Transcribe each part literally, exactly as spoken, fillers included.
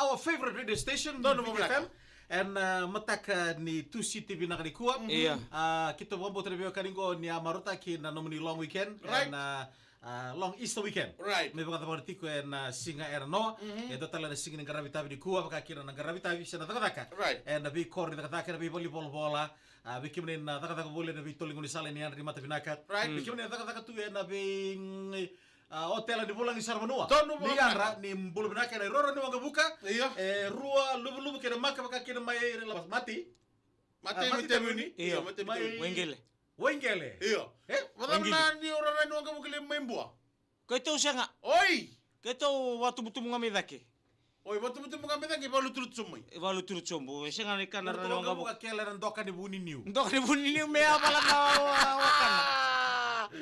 Our favorite radio station, Donu Viti F M. Mamanaka. Ena, uh, mataka ni Tusiti vinaka nikua. Ia. Uh, keitou vakabauta na veiwekani qo ni a marautaki na nomuni long weekend. Right. Ena, uh, uh, long Easter weekend. Right. Me vakacavara tiko ena, uh, siga e na noa. Mhm. E dua tale na siga ni qaravi tavi nikua, vaka kina na qaravi tavi se na cakacaka. Right. Ena veikoro ni cakacaka, ena veivale ni volavola. Uh, vei kemuni na cakacaka voli ena veitolo ni gaunisala, ni yadra ni mata vinaka. Right. Vei kemuni na cakacaka tu ena vei, mm, uh, otela, ni vulagi sara vanua. Donu, ni yadra, ni bula vinaka ena iroro ni waqavuka. Io. E rua, Luvuluvu kei Namaka, vaka kina mai Lavas. Mati. Mati, ah, Mati Tevuni. Tevuni. Io. Io, Mati Tevuni. Mai Waigele. Waigele. Io. E? Waigele. Vata na ni o rara ni waqavuka le mai Bua. Keitou sega. Oi! Keitou vatumutumu ga mai cake. Oi, vatumutumu ga mai cake, valuturutu sobu mai. Valuturutu sobu. E sega ni kana rara ni waqavuka. Kele na doka ni vuniniu. Doka ni vuniniu me a vala na wa-, wa-, wakana.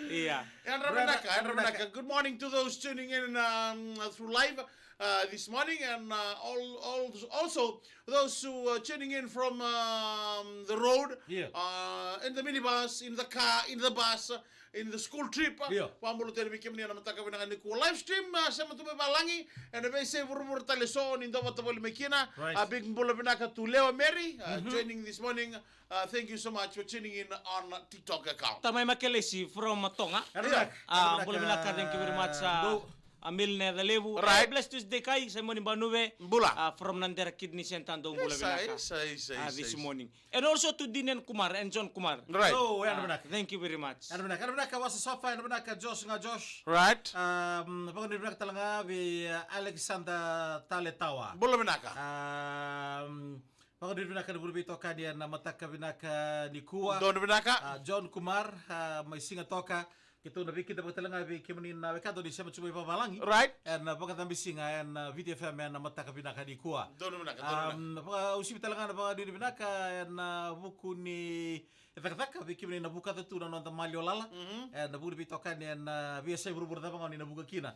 Ia. Yadra vinaka, yadra vinaka. Good morning to those tuning in, um, through live, uh, this morning, and, uh, all, all, also those who are tuning in from, um, the road, yeah, uh, in the minibus, in the car, in the bus, uh, in the school trip. Io. Vakabula tale vei kemuni ena mataka vinaka nikua. Live stream, uh, sema tu mai valagi, ena veiyasai vuravura tale so ni dua vata voli mai kina. Right. A big bula vinaka to Lewa Mary, uh, joining this morning. Uh, thank you so much for tuning in on TikTok account. Tamai Makelesi from Toga. Yadra vinaka. Ah, bula vinaka, thank you very much, ah, Dou. Ah, Milne Calevu. Right. Eh, blessed Tuesday, Kai, Simon Banube. Bula. Ah, from Nadera Kidney Center, Dou, bula vinaka. Yes, yes, yes, ah, this morning. And also to Dean and Kumar and John Kumar. Right. Dou, yadra vinaka. Ah, thank you very much. Yadra vinaka, yadra vinaka, Wasa Sofa, yadra vinaka, Josh ga Josh. Right. Um, vakanuinui vinaka tale ga vei, uh, Alexander Taletawa. Bula vinaka. Um, Vakadrivia vinaka na vuri veitokani ena mataka vinaka nikua. Donu vinaka. Ah, John Kumar, ah, mai Sigatoka. Keitou na veikidavaki tale ga vei kemuni na wekada ni sema tu mai vavalagi. Right. Ena vakacabe siga ena Viti F M ena mataka vinaka nikua. Donu vinaka, donu vinaka. Am, vakausivi tale ga na vakadrivia vinaka ena vuku ni cakacaka vei kemuni na vukaca tu na noda maliwa lala. Mhm. Ena vuri veitokani ena veiyasai vuravura cava ga ni na vuka kina.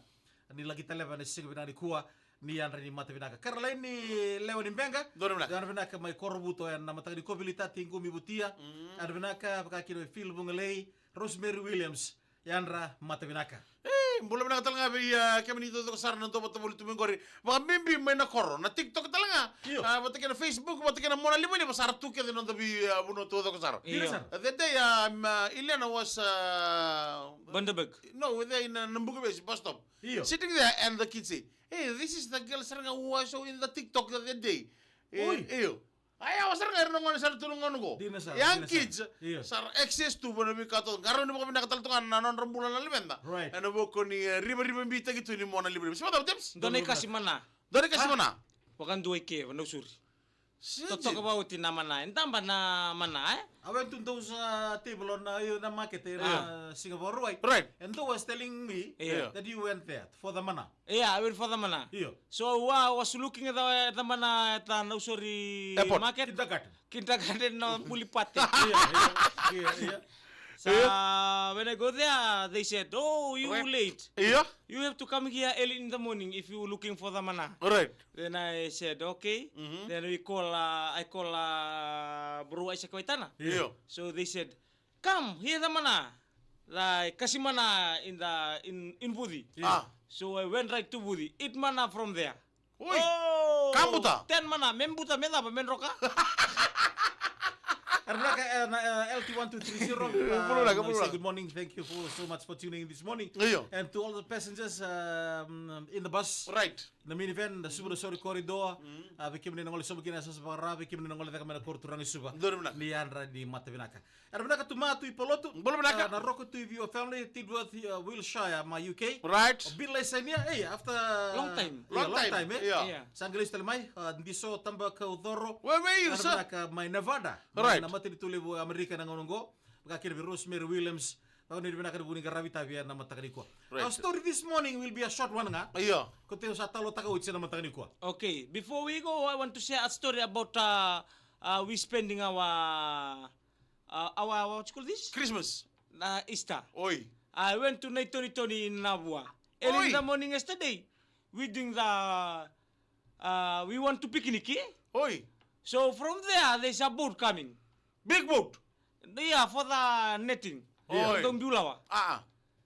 Ni laki taleva ena siga vinaka nikua, ni yadra ni mata vinaka. Caroline ni Lewa ni Beqa. Donu vinaka. Yadra vinaka mai Korovuto ena mataka nikua, Vilitati Qumi Vutia. Mm. Yadra vinaka, vaka kina mai Phil Vugalei, Rosemary Williams. Yadra mata vinaka. E, bula vinaka tale ga vei, ah, kemuni taucoko sara na dau vata voli tu mai qori. Vakabibi mai na koro, na TikTok tale ga. Io. Ah, vata kei na Facebook, vata kei na monalivaliva sara tu kece na noda vei, ah, vanua taucoko sara. Io. Dina sara. The day, ah, um, ah, Ileana was, ah, Bundaberg. No, with the, in, uh, Nabukavesi bus stop. Io. Sitting there and the kids say, "Hey, this is the girl sara ga who I saw in the TikTok the other day." Eh, oi. Io. Aya, wa sara ga ira na gone sara tu na gauna qo. Dina sara, young kids. Io. Sara access tu vua na veika tu. Qarauni vakavinaka tale tu ga na nodra bula na luveda. Right. Ena vuku ni, eh, rivarivabi taki tu ni mona livaliva. Sima tau, James? Dua na ikasi mana. Dua na ikasi mana. Vakadua i ke, vanausuri. Totoka vauti na mana. E daba na mana, eh? I went to those, uh, table on, uh, na market, eh, na Singapore, right? Right. And those was telling me, yeah, that you went there for the mana. Yeah, I went for the mana. Yeah. So, uh, I was looking at the, at the mana at the Nausori market. Kindergarten. Kindergarten, no, Mulipate. Yeah, yeah, yeah, yeah. So, uh, when I go there, they said, "Oh, you late. Yeah. You have to come here early in the morning if you looking for the mana." Right. Then I said, "Okay." Mhm. Then we call, uh, I call, uh, Bro Isaac Waitana. Yeah. So they said, "Come, here the mana. The kasi mana in the, in, in Vuci." Yeah. Ah. So I went right to Vuci. Eat mana from there. Oi. Oh, kabuta. Ten mana, me buta, me cava, me droka. Yadra vinaka, eh, na, eh, L T one two three zero. Bula vinaka, bula vinaka. Say good morning. Thank you for so much for tuning in this morning. Io. And to all the passengers, um, in the bus. Right. Na minivan, na Suva na Sori corridor. Mm. Ah, vei kemuni na gole sobu kina, sa sa vakara, vei kemuni na gole caka mai na koro turaga i Suva. Donu vinaka. Ni yadra ni mata vinaka. Yadra vinaka tu Matu i Palotu. Bula vinaka. Ah, na Roko tu i View family, Tidworth, ah, Wilshire, mai U K. Right. O Bill Laisania, eh, after long time. Yeah, long time, eh? Yeah. Yeah. Sa qai lesu tale mai, ah, Diso, Tabakaucoro. Where were you, sir? Yadra vinaka mai Nevada. Right. Na matanitu levu Amerika na gauna qo. Vaka kina vei Rosemary Williams. Vakanuinui vinaka na vuku ni qaravi tavi ena mataka nikua. Right. Our story this morning will be a short one ga. Yeah. Ko tei sa talotaka oti ena mataka nikua. Okay, before we go, I want to share a story about, uh, uh, we spending our Uh, our, what you call this? Christmas. Uh, Easter. Oi. I went to Naitonitoni in Navua. Early in the morning yesterday, we doing the, uh, we want to picnic, eh? Oi. So from there, there's a boat coming. Big boat? Yeah, for the netting. Oi. For the umbilawa. Ah, ah.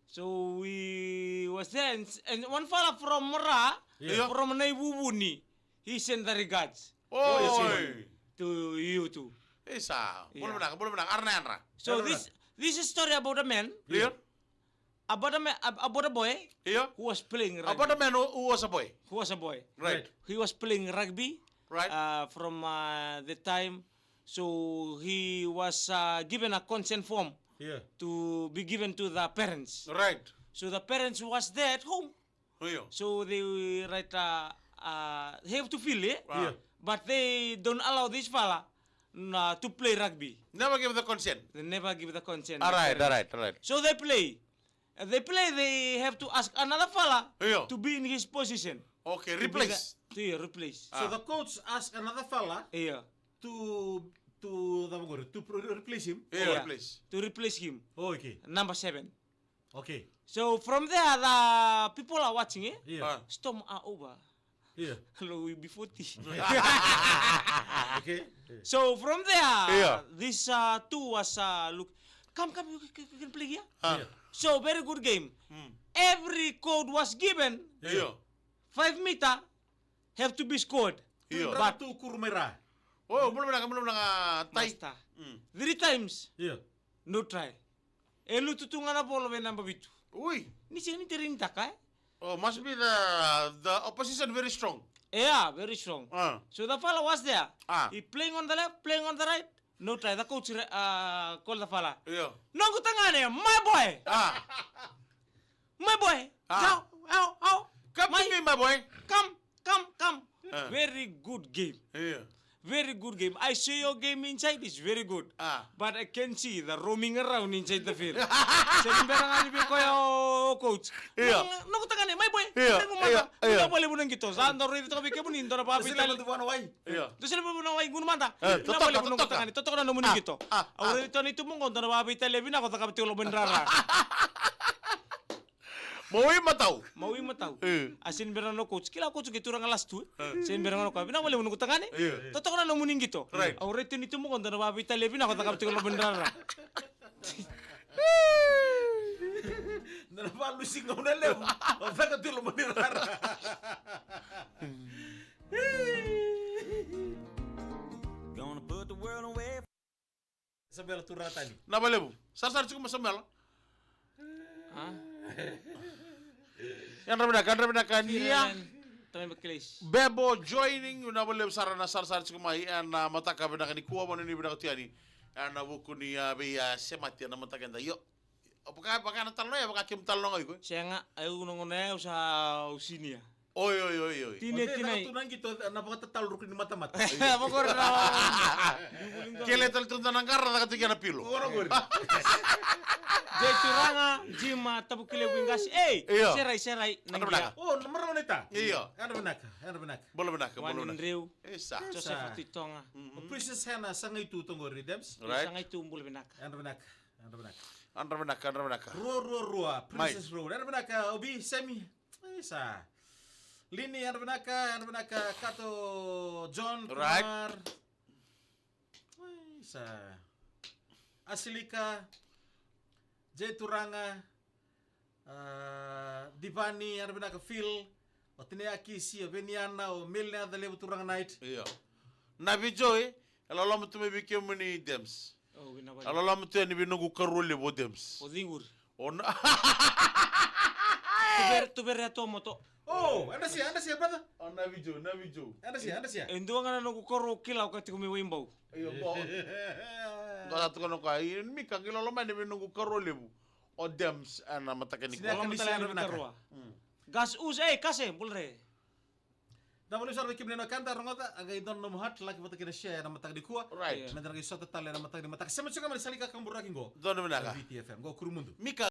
So we was there, and, and one fella from Ra, yeah, from Naivuvuni, He sent the regards. Oi. To you too. Isa, bula vinaka, bula vinaka, ara na yadra. So this, this is story about a man. Io. About a man, ab-, about a boy. Io. Who was playing rugby. About a man who, who was a boy. Who was a boy. Right. He was playing rugby. Right. Uh, from, uh, the time, so he was, uh, given a consent form. Yeah. To be given to the parents. Right. So the parents was there at home. Io. So they write, uh, uh, have to fill, eh? Ah. Yeah. But they don't allow this fella, uh, to play rugby. Never give the consent. They never give the consent. All right, all right, all right. So they play. And they play, they have to ask another fella, io, to be in his position. Okay, to be replace. The, to, yeah, replace. So, ah, the coach ask another fella, yeah, to, to, to pro-, replace him. Yeah, yeah, replace. To replace him. Oh, okay. Number seven. Okay. So from there, the people are watching, eh? Yeah. Ah. Storm are over. Yeah. Hello, we be forty. Okay. So from there, yeah, this, uh, two was, uh, look, come, come, you, you, you can play here. Ah. Yeah. So very good game. Mm. Every code was given. Yeah. Five meter have to be scored. Io. But tu kuru mai ra. Oh, bula vinaka, bula vinaka, tai. Master. Mm. Three times. Io. No try. E lutu tu ga na bolo vei namba vitu. Ui. Ni sega ni tereni taka, eh? Oh, must be the, the opposition very strong. Yeah, very strong. Ah. So the fella was there. Ah. He playing on the left, playing on the right. No try. The coach, uh, call the fella. Io. Noqu tagane, my boy. Ah. My boy, ah, how, how, how? Come to me, my boy. Come, come, come. Ah. Very good game. Yeah. Very good game. I see your game inside is very good. Ah. But I can see the roaming around inside the field. Sega ni bera ga ni vei koya o coach. Yeah. Noqu tagane, my boy. Yeah, yeah, yeah. Vinaka vakalevu na qito. Sa dau raici toka vei kemuni, dua na vakaveitalia. Yeah. Dua sele vua na wai, gunu mada. Eh, vinaka vakalevu noqu tagane. Totoka na nomuni qito. Ah, ah. Au raici toka na itubuqo, dua na vakaveitalia vinaka o cakava tiko loma ni rara. Maui matau. Maui matau. E. A sega ni bera na coach. Kila coach ke turaga last two. E. Sega ni bera na coach. Vinaka vakalevu noqu tagane. E. Totoka na nomuni qito. Right. Au raici ni tu mo qo dua na vakaveitalia vinaka o cakava tiko loma ni rara. Dua na vakalusi gauna levu. O caka tiko loma ni rara. Gonna put the world away. Isabela Turatani. Na valevu. Sarasara tiko mai Isabela. A? Yadra vinaka, yadra vinaka ni ya. Bebo joining, na valevu sara na sarasara tiko mai ena mataka vinaka nikua, vua na ni vinaka tu yani. Ena vuku ni a vei a semati ena mataka eda io. O vaka, vaka na talanoa ya, vaka kemu talanoa ga iko. Sega, au na gauna ya au sa, au sinia. Oi, oi, oi, oi. Tini, o cei tini. Caka tu na qito na vakatatalo ruku ni matamata. Vakore na. Kele tale tu na qara caka tu kina pilo. Vakore, vakore. Jei Turaga, Jima, Tavukilevu i qasi. Ei, io. Serai, serai. Yadra vinaka. O, na marama naita. Io. Yadra vinaka, yadra vinaka. Bula vinaka, bula vinaka. Wani Dreu. Isa. Joseph Titoga. O Princess Hena, sa qai tu toqori, Dems. Right. Sa qai tu, bula vinaka. Yadra vinaka. Yadra vinaka. Yadra vinaka, yadra vinaka. Rua, rua, rua. Mai. Princess Road. Yadra vinaka, Obi, Semi. Isa. Lini, yadra vinaka, yadra vinaka, Kato, John, right. Kumar. Isa. Asilika. Jei Turaga. A, Divani, yadra vinaka Phil, o Tineaki, Sia, Veniana, o Melina, Calevu Turaga Knight. Io. Na vidio, e loloma tu mai vei kemuni Dems. O, vinaka vakalevu. E loloma tu yani vei noqu karua levu o Dems. O ciguri. O na. Tuvere, tuvere a tomoto. O, yadra sia, yadra sia, brother. O na vidio, na vidio. Yadra sia, yadra sia. E dua ga na noqu karua kila o ka tiko mai Waibau. Io, bo. Dua sa tukuna o koya, i Mika, qai loloma yani vei noqu karua levu. O Dems, ena mataka nikua. Sina kalisia na vinaka. Mm. Gas us, ei, kase, bula re. Da voli sara vei kemuni na ka da rogoca, a qai dua na nomu heart, like vata kei na share ena mataka nikua. Right. Io. Meda na qai sota tale ena mataka ni mataka. Sema tiko mai na sala ni kakaburaki qo. Dua na vinaka. Viti F M, qo Kurumudu. Mika,